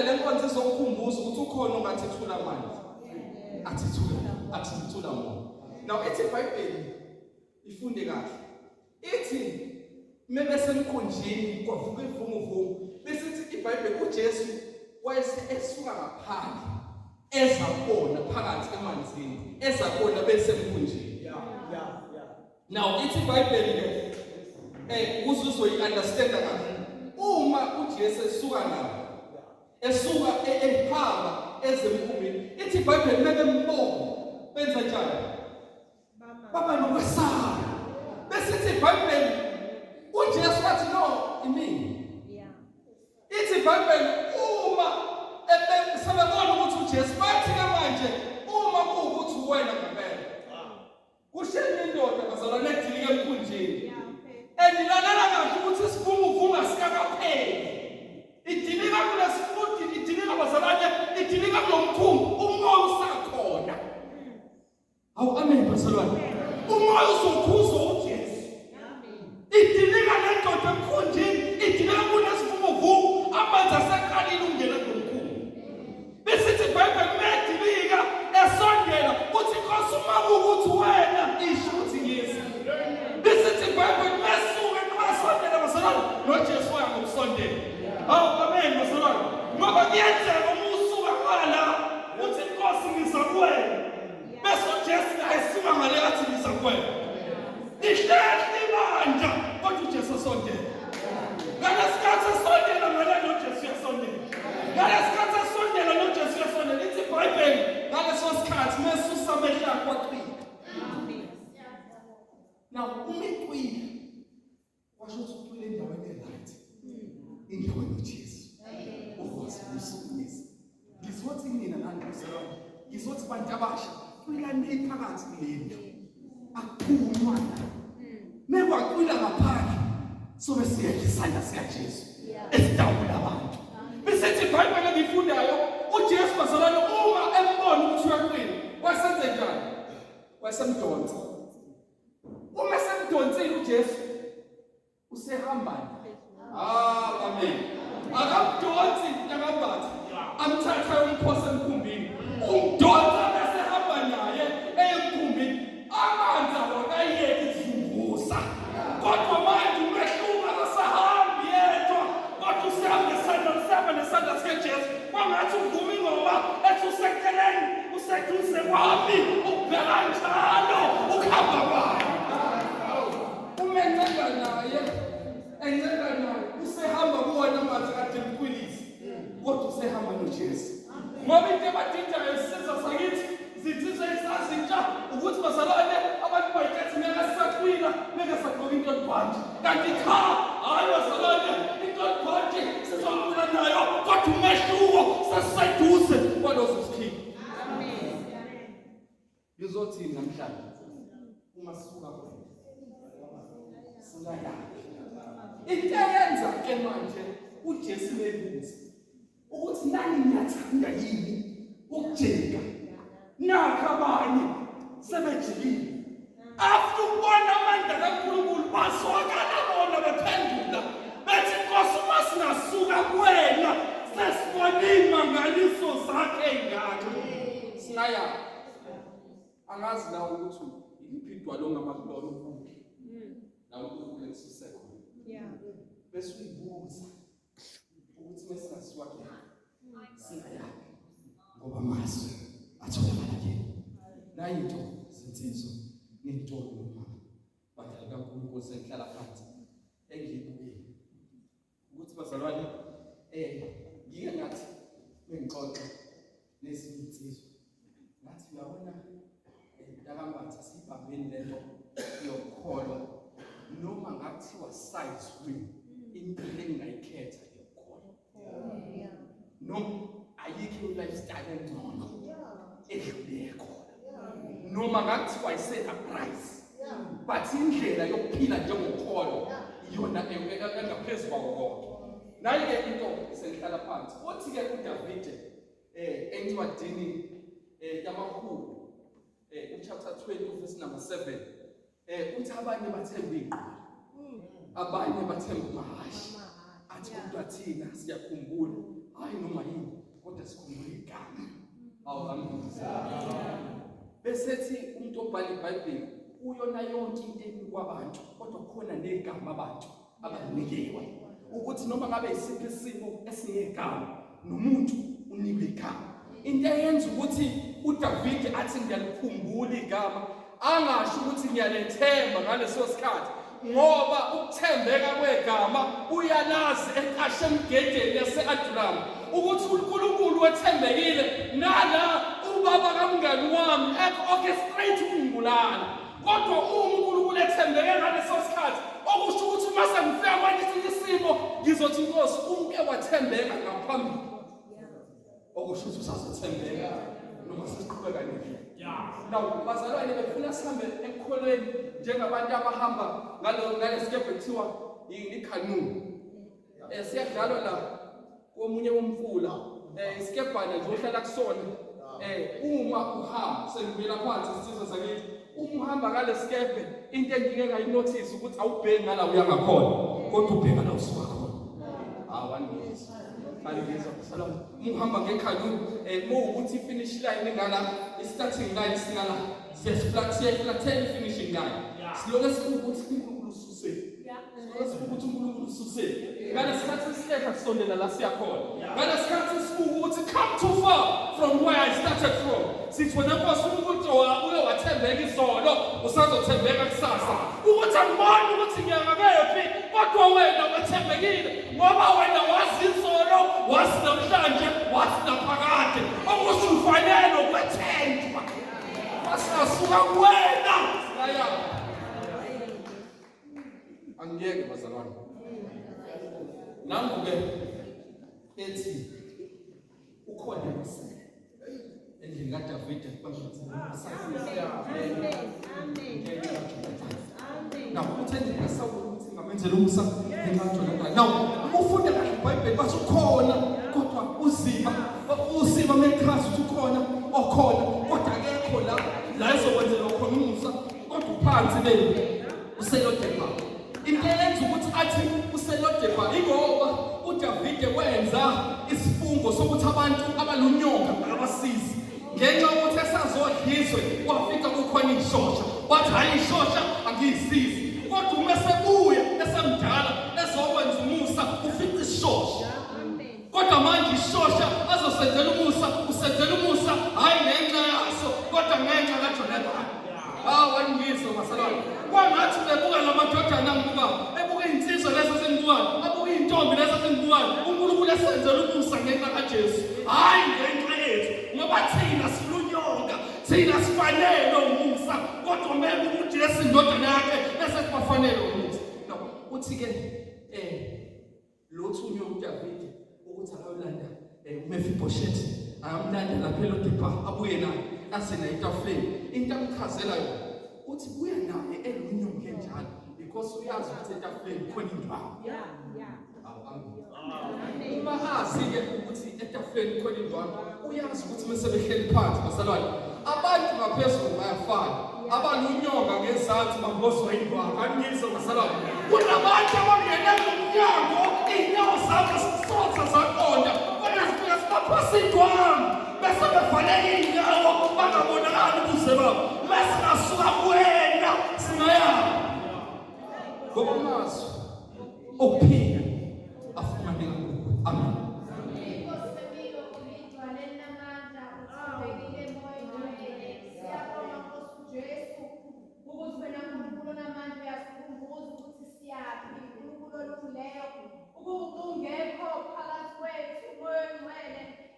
Le nkonzo izokukhumbuza ukuthi ukhona ongathi thula manje, athi thula, athi thula moya. Now ithi iBhayibheli, ifunde kahle, ithi mebesemkhunjini kwavuka ivunguvungu, bese ithi iBhayibheli uJesu wayese esuka ngaphandle eza kubona phakathi emanzini, eza kubona besemkhunjini. Now ithi iBhayibheli ke ukuze uzoyi-understanda kahle, uma uJesu esuka nabo esuka ehamba ezemkhumbini, ithi iBhayibheli mebembona benza njani? Baba nokwesaba. Bese ithi iBhayibheli uJesu wathi no imini. Ithi iBhayibheli uma sebebona ukuthi uJesu, bathi ke manje uma kuwukuthi uwena ngempela. Kusheni indoda bazalwane edilike emkhunjini. Endilalela kahle ukuthi isivunguvungu asikakapheli. Idilika kulesifundi, idilika bazalwane, idilika kulomkhumbi, umoya usakhona. Awu amen bazalwane. Umoya uzokhuza uJesu. Idilika lendoda emkhunjini, idilika kunesivunguvungu, amanzi aseqalile ukungena kulomkhumbi. Besithi iBhayibheli medilika esondela uthi Nkosi uma kuwukuthi wena isho ukuthi ngize. Besithi iBhayibheli mesuke nqasondela bazalwane noJesu waya ngokusondela. Awu amen bazalwane. Ngoba kuyenzeka uma usuka ngala uthi Nkosi ngiza kuwena. Bese uJesu naye esuka ngale athi ngiza kuwena. Lihlehla ibandla kodwa uJesu esondela. Ngalesikhathi esondela ngale noJesu uyasondela. Ngalesikhathi esondela noJesu uyasondela. Ithi iBhayibheli ngaleso sikhathi mesusa amehlo akhe wacwila. Now uma icwila Washo ukuthi ucwile endaweni e-right. Endaweni yoJesu. Ukwazi ukusukumisa. Ngizothi mina nani bazalwane, ngizothi bantu abasha, cwilani phakathi kule ndlu. Akuphunywa la. Mekwacwila ngaphandle sobe siyedla isandla sikaJesu esidawula abantu. Bese iBhayibheli engiyifundayo uJesu bazalwane uma embona ukuthi uyacwila, wasenze njani? Wasemdonsa. Uma semdonsile uJesu usehamba naye. Ah, amen. Akamdonsi nyakambatha. Amthatha umphosa emkhumbini. Umdonsa bese hamba naye emkhumbini. Amanzi awakayeki ukuzunguza. Kodwa manje umehluko akasahambi yedwa. Kodwa usehamba nesandla, usehamba nesandla sikaJesu. Kwangathi uvuma ingoma ethi useceleni useduze kwami ubheka njalo ukuhamba kwami. Uma encenga naye, encenga naye, usehamba kuwona amanzi kade emcwilisa, kodwa usehamba noJesu. Ngoba into ebadindayo isizwe sakithi zinsizwa ezazintsha ukuthi bazalwane abantu bayithethe ngeke sisacwila ngeke sagqoka into olubhantshi kanti cha hhayi bazalwane into olubhantshi sizocwila nayo kodwa umehluko sesiseduze kwalozo sikhipha. Ngizothini namhlanje uma sisuka khona singayaphi? Into eyenza ke manje uJesu mebuza ukuthi nani niyathanda yini ukujika, nakho abanye sebejikile after ukubona amandla kaNkulunkulu, bazwakala bona bephendula bethi Nkosi uma singasuka kuwena sesibone iy'mangaliso zakhe ey'ngaka singaya. Angazi la ukuthi iliphi idwala ongama kulona ubuke la uNkulunkulu ekususe khona, bese uyibuza ukuthi mesingasuka kuyena singayaphi, ngoba amazwi atholakala kuyena. Nayinto zinsizwa ney'ntombi nomama badala kaNkulunkulu sengihlala phansi engiyibukile ukuthi bazalwane ngike ngathi bengixoxa nezinye insizwa ngathi uyabona mntakambatha siyibambeni lento yokukholwa noma ngathiwa size win impilo engingayikhetha yokukholwa noma ayikho i-lifestyle engcono edlule khona noma ngathiwa isena price but indlela yokuphila njengokholo iyona engaphezu kwako konke. Nayi-ke into sengihlala phansi, uthi-ke uDavide encwadini yamaHubo uchapter 20 verse number 7 uthi abanye bathemba iy'nqola, abanye bathemba amahhashi, athi kodwa thina siyakhumbula hhayi noma yini. Besethi umuntu obhala iBhayibheli kuyona yonke into enikwa abantu, kodwa kukhona negama abantu abalinikiwe. Ukuthi noma ngabe isiphi isimo esinegama nomuntu unikwe igama. Into eyenza ukuthi uDavide athi ngiyalikhumbula igama, angasho ukuthi ngiyalethemba ngaleso sikhathi, ngoba ukuthembeka kwegama uyalazi eqashe emgedeni yase-Adulamu ukuthi uNkulunkulu wethembekile nala ubaba kamngani wami orchestrate ukungibulala, kodwa uma uNkulunkulu ethembeke ngaleso sikhathi, okusho ukuthi uma sengifika kwesinye isimo ngizothi inkosi umke wathembeka ngaphambili, okusho ukuthi usazothembeka noma sesiqhubeka nendlela. Now bazalwane, befuna sihambe ekukholweni njengabantu abahamba ngalo ngalesikebhe kuthiwa i-canoe. Siyadlalwa la komunye umfula, isikebhana nje ohlala kusona. Uma uhamba, sengibuyela phansi isizwe sakithi, uma uhamba ngalesikebhe into engike ngayinothisa ukuthi awubheki ngala uya ngakhona, kodwa ubheka la usuka khona. Awangizwa, angizwa bazalwane. Uma uhamba nge-canoe, uma ukuthi i-finish line ingala, i-starting line singala, siyayiflathela i-finishing line. Siloke sibuka ukuthi uNkulunkulu ususele, siloke sibuka ukuthi uNkulunkulu ususele. Ngalesikhathi sihlehla kusondela la siyakhona, ngalesikhathi sibuka ukuthi come too far from where I started from, sithi wena Nkosi ukuthi uye wathembeka izolo, usazothembeka kusasa. Ukuthi angiboni ukuthi ngiyangakephi, kodwa wena wethembekile, ngoba wena wazi izolo, wazi namhlanje, wazi naphakade, okusho ufanele ukwethenjwa. Masingasuka kuwena singaya. Angiyeke bazalwane, nangu-ke ethi ukhona osele endlini kaDavide. Now uthi endlini kaSawuli ukuthi ngamenzela umusa ngenxa kaJonathani. Now uma ufunda kahle iBhayibheli bathi ukhona, kodwa uZiba, uZiba mechaza ukuthi ukhona okhona, kodwa akekho la la ezokwenzelwa khona umusa, kodwa uphansi le useLodeba. Into eyenza ukuthi athi useLodeba ingoba uDavide wenza isifungo sokuthi abantu abalunyonga akabasizi, ngenxa yokuthi esazodlizwe wafica kukhona ishosha, wathi hayi ishosha angiyisizi. Kodwa uma esebuya esemdala ezokwenza umusa ufica isishosha, kodwa manje isishosha azosenzela umusa usenzela umusa hhayi ngenxa yaso, kodwa ngenxa kaJonathan. Hawu, angizwa bazalwane. Kwangathi bebuka la madodana angibukayo, ebuka iy'nsizwa lezi ezingibukayo, abuka iy'ntombi lezi ezingibukayo, uNkulunkulu esenzela umusa ngenxa kaJesu, hhayi ngenxa yethu, ngoba thina silunyonga, thina sifanele umusa, kodwa mebuka uJesu indodana yakhe bese sibafanele umusa. Now uthi-ke lo thunywe uDavide ukuthi akayolanda uMefiboshethi, akamlanda lapha eLodeba, abuye naye aze naye etafuleni. Into amchazela yona uthi buya naye elunyonge njalo, because uyazi ukuthi etafuleni khona indwangu. Uma azi-ke ukuthi etafuleni khona indwangu, uyazi ukuthi uma sebehleli phansi bazalwane, abantu ngaphezulu bayafana, abalunyonga ngezansi bambozwa indwangu. Angizwa bazalwane, kunabantu abangene ngomnyango iy'nyawo zabo zisotha zaqonda, kodwa sifika sibaphasa indwangu bese bevaleke iy'nyawo bangabonakali ubuze babo. Mesingasuka kuwena singaya, ngoba amazwi okuphila afumaneka kuwe. Amen. Inkosi Emilo ulidwala elinamandla, uthembekile emoyeni ongcwele. Siyabonga Nkosi uJesu ukuthi wena Nkulunkulu onamandla uyasikhumbuza ukuthi siyaphi, uNkulunkulu olungileyo. Ukuba ubungekho phakathi